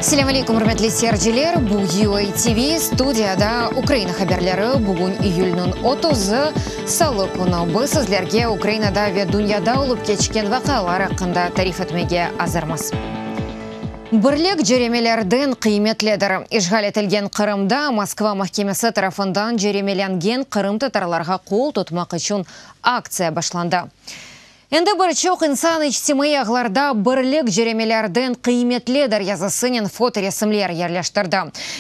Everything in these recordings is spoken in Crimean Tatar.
Selâm aleykum, ürmetli seyirciler! Bu UA TV, studiyada Ukraina haberleri. Bugün iyülniñ otuzı, salı künü. Biz sizlerge Ukrainada ve dünyada olıp keçken vaqialar aqqında tarif etmege azırmız. Birlik cöremelerden qıymetlidir. İşğal etilgen Qırımda Moskva mahkemesi tarafından cöremelengen qırımtatarlarğa qol tutmaq içün aktsiya başlandı. Endi bir çoq insan içtimaiy ağlarda Birlik cöremelerden qıymetlidir yazısınen fotoresimler yerleştirdi.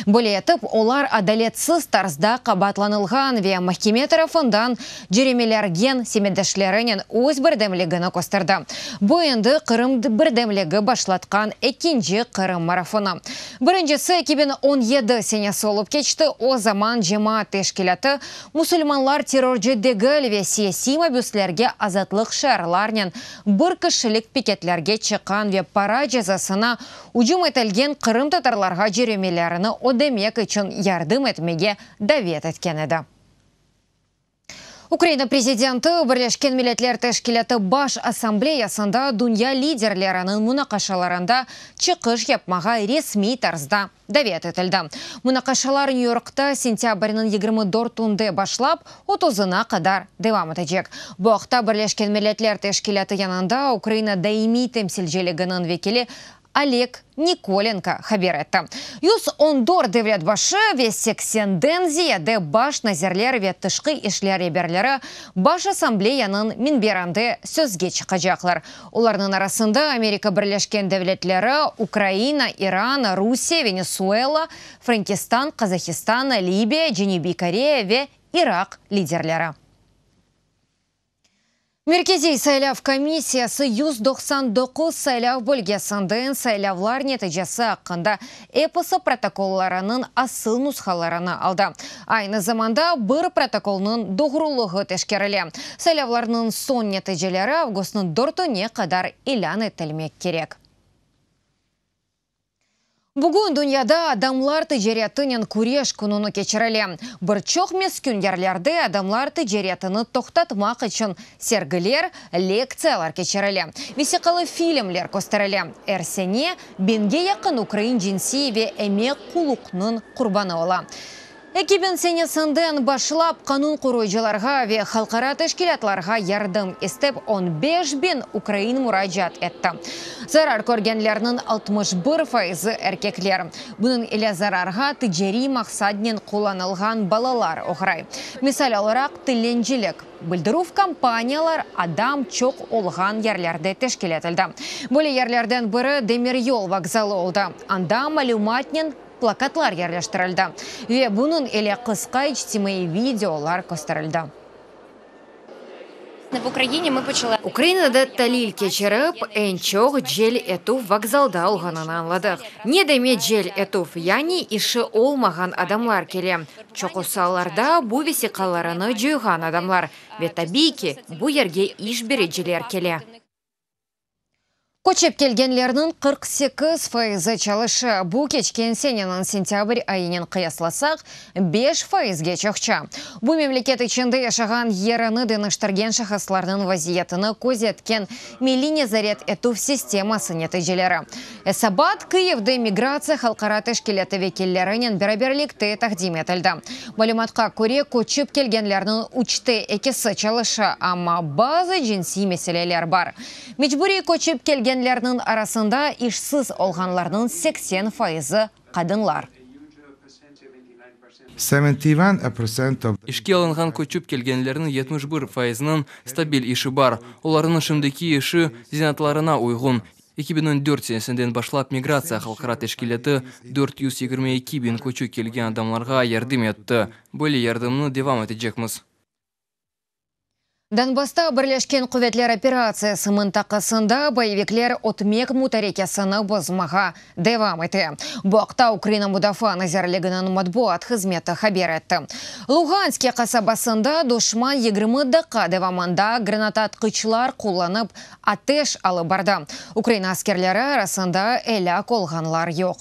Böyle etip, olar adaletsiz tarzda qabaatlanılğan ve mahkeme tarafından cöremelergen semetdeşlerinen öz birdemligini kösterdi. Bu endi Qırım birdemligi başlatqan ekinci Qırım marafonı. Birincisi 2017 senesi olıp keçti, o zaman cemaat teşkilâtı Musulmanlar terrorcı degil ve siyasiy mabüslerge azatlıq şiarlarnen bir kişilik piketlerge çıqqan ve para cezasına ücüm etilgen qırımtatarlarğa cöremelerini ödemek içün yardım etmege davet etken edi. Ukraina prezidenti Birleşken Milletler Teşkilâtı Baş Assambleyasında dünya liderleriniñ munaqaşalarında çıqış yapmağa resmiy tarzda davet etildi. Munaqaşalar Nyü-Yorkta sentâbrniñ 24-ünde başlap, otuzına qadar devam etecek. Bu aqta Birleşken Milletler Teşkilâtı yanında Ukraina daimiy temsilciliginiñ vekili Oleg Nikolenko haber etti. 114 devlet başı ve seksenden ziyade baş nazirler ve tışqı işler reberleri Baş Assambleyanıñ minberinde sözge çıqacaqlar. Olarnıñ arasında Amerika Birleşken Devletleri, Ukraina, İran, Rusiye, Venesuela, Frenkistan, Qazahistan, Libiya, Cenübiy Koreya ve İraq liderleri. Merkeziy saylav komissiyası 199 saylav bölgesinden saylavlar neticesi aqqında episi protokollarınıñ asıl nushalarını aldı. Aynı zamanda bir protokolnıñ doğrulığı teşkerile. Saylavlarnıñ soñ neticeleri avgustnıñ dörtüne qadar ilân etilmek kerek. Bugün dünyada adamlar ticaretinen küreş kününi keçirile. Bir çoq meskün yerlerde adamlar ticaretini toqtatmaq içün sergiler, lektsiyalar keçirile, vesiqalı filmler kösterile. Er sene biñge yaqın ukrain cinsiy ve emek qulluqnıñ qurbanı ola. 2000 senesinden başlap qanun qoruyıcılarğa ve halqara teşkilâtlarğa yardım istep on beş biñ ukrain muracaat etti. Zarar körgenlerniñ 61 fayızı erkekler. Bunıñ ile zararğa ticariy maqsadnen qullanılğan balalar oğray. Misal olaraq, tilencilik. Bildirüv kampaniyalar adam çoq olğan yerlerde teşkil etildi. Böyle yerlerden biri demiryol vokzalı oldı. Anda malümatnen plakatlar yerleştirildi ve bunıñ ile qısqa içtimaiy videolar kösterildi. Ukrainada talil keçirip, eñ çoq cel etüv vokzalda olğanını añladıq. Ne demek cel etüv? Yani işi olmağan adamlar kele. Çoqusı allarda bu vesiqalarını coyğan adamlar. Ve tabiiy ki, bu yerge iş bericiler kele. Köçip kelgenlerniñ 48 fayızı çalışa, bu keçken seneniñ sentâbr ayınen qıyaslasaq, 5 fayızge çoqça. Bu memleket içinde yaşağan yerini deñiştirgen şahıslarnıñ vaziyetini közetken Milliy nezaret etüv sisteması neticeleri. Esabat Kıyivde Migratsiya halqara teşkilâtı vekillerinen beraberlikte taqdim etildi. Malümatqa köre, köçip kelgenlerniñ üçte ekisi çalışa, amma bazı cinsiy meseleler bar. Mecburiy köçip kelgenlerniñ arasında işsiz olğanlarnıñ 80 fayızı qadınlar. İşke alınğan köçip kelgenlerniñ 71 fayızınıñ stabil işi bar. Olarnıñ şimdiki işi zenaatlarına uyğun. 2014 senesinden başlap Migratsiya halqara teşkilâtı 422 biñ köçip kelgen adamlarğa yardım etti. Böyle yardımnı devam etecekmiz. Donbassta Birleşken quvetler operatsiyası mıntaqasında boyevikler ötmek mutarekesini bozmağa devam ete. Bu aqta Ukraina Mudafaa nazirliginiñ matbuat hızmeti haber etti. Luğanske qasabasında duşman 20 daqqa devamında granataatqıçlar qullanıp ateş alıp bardı. Ukraina askerleri arasında elâk olğanlar yoq.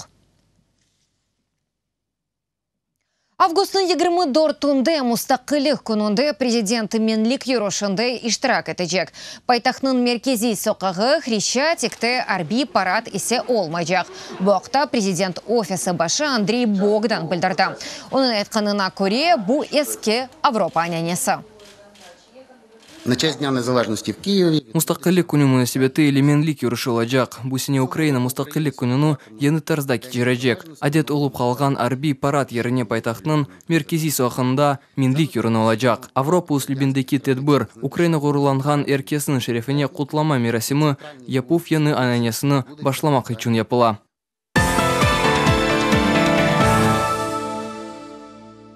Avgustnıñ 24-ünde, Mustaqillik kününde, prezident Menlik yürüşinde iştirak etecek. Paytahtnıñ merkeziy soqağı, Hreşçatikte arbiy parad ise olmaycaq. Bu aqta prezident ofisi başı Andriy Bogdan bildirdi. Onıñ aytqanına köre, bu eski Avropa ananesi. Na çest Dnâ Nezalejnosti v Kiyevi. Mustaqillik künü munasebeti ile menlik yürüşi olacaq. Bu sene Ukraina Mustaqillik kününi yañı tarzda keçirecek. Adet olıp qalğan arbiy parad yerine paytahtnıñ merkeziy soqağında menlik yürüni olacaq. Avropa üslübindeki tedbir, Ukraina ğururlanğan er kesniñ şerefine qutlama merasimi yapuv yañı ananesini başlamaq içün yapıla.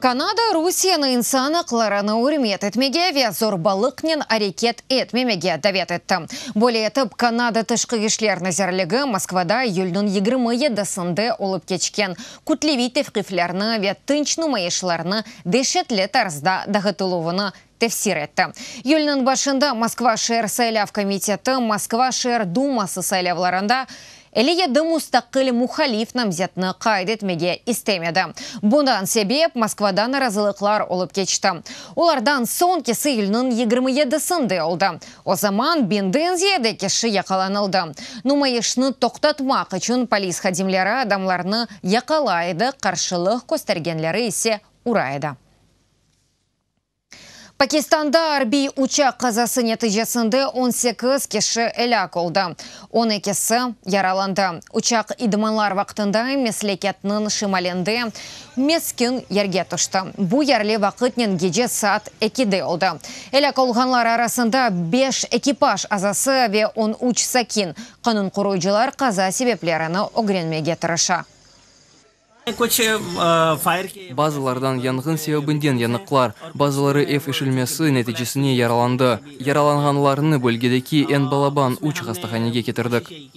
Kanada Rusiyeni insan aqlarını ürmet etmege ve zorbalıqnen areket etmemege davet etti. Böyle etip, Kanada Tışqı işler nazirligi Moskvada iyülniñ 27-sinde olıp keçken kütleviy tevqiflerni ve tınç numayışlarnı deşetli tarzda dağıtıluvını tefsir etti. İyülniñ başında Moskva şeer saylav komiteti Moskva şeer duması saylavlarında 57 mustaqil muhalif namzetni qayd etmege istemedi. Bundan sebep Moskvada narazılıqlar olıp keçti. Olardan soñkisi iyülniñ 27-sinde oldı. O zaman biñden ziyade kişi yaqalanıldı. Numayışnı toqtatmaq içün polis hadimleri adamlarnı yaqalay edi, qarşılıq köstergenleri ise ura edi. Pakistanda arbiy uçaq qazası neticesinde 18 kişi elâk oldı, on ekisi yaralandı. Uçaq idmanlar vaqtında mesleketniñ şimalinde meskün yerge tüşti. Bu yerli vaqıtnen gece saat ekide oldı. Elâk olğanlar arasında beş ekipaj azası ve 13 sakin. Qanun qoruyıcılar qaza sebeplerini ögrenmege tırışa. Bazılardan yanğın sebebinden yanıqlar, bazıları ev eşilmesi neticesine yaralandı. Yaralanğanlarnı bölgedeki eñ balaban üç hastahanege ketirdik.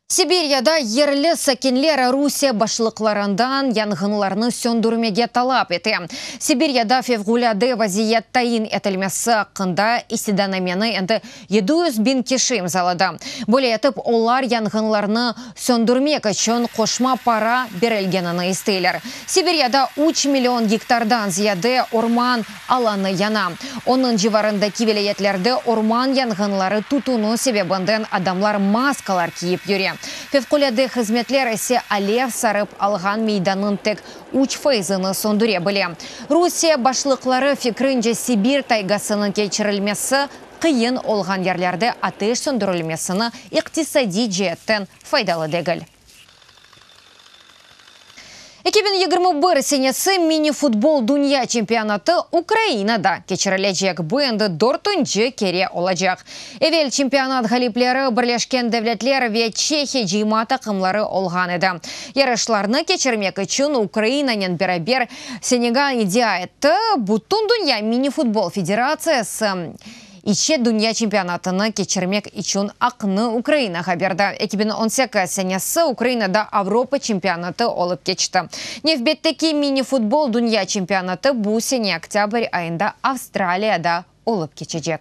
Sibiryada yerli sakinler Rusiye başlıqlarından yanğınlarnı söndürmege talap ete. Sibiryada fevqulâde vaziyet tayin etilmesi aqqında istidanameni endi 700 biñ kişi imzaladı. Böyle etip, olar yanğınlarnı söndürmek içün qoşma para berilgenini isteyler. Sibiryada üç million gektardan ziyade orman alanı yana. Onıñ civarındaki vilâyetlerde orman yanğınları tütüni sebebinden adamlar maskalar kiyip yüre. Fevqulâde hızmetler ise alev sarıp alğan meydanıñ tek üç fayızını söndüre bile. Rusiye başlıqları fikrince, Sibir taygasınıñ keçirilmesi qıyın olğan yerlerde ateş söndürilmesini iqtisadiy ceetten faydalı degil. 2021 senesi mini-futbol dünya çempionatı Ukrainada keçirilecek. Bu endi dörtünci kere olacaq. Evel çempionat ğalipleri Birleşken Devletler ve Çehiya cıyma taqımları olğan edi. Yarışlarnı keçirmek içün Ukrainanen beraber Senegal iddia etti. Bütündünya mini-futbol federatsiyası içe dünya çempionatını keçirmek içün aqnı Ukrainağa berdi. 2018 senesi Ukrainada Avropa çempionatı olıp keçti. Nevbetteki mini-futbol dünya çempionatı bu sene oktâbr ayında Avstraliyada olıp keçecek.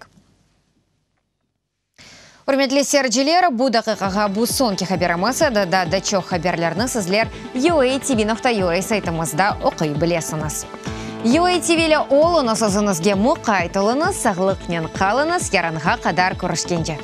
Ürmetli seyirciler, bu daqiqağa bu soñki haberimiz edi. Daa da çoq haberlerni sizler uatv.ua saytımızda oquy bilesiñiz. UATV ile oluñız, özüñizge muqayt oluñız, sağlıqnen qalıñız, yarınğa qadar körüşkence.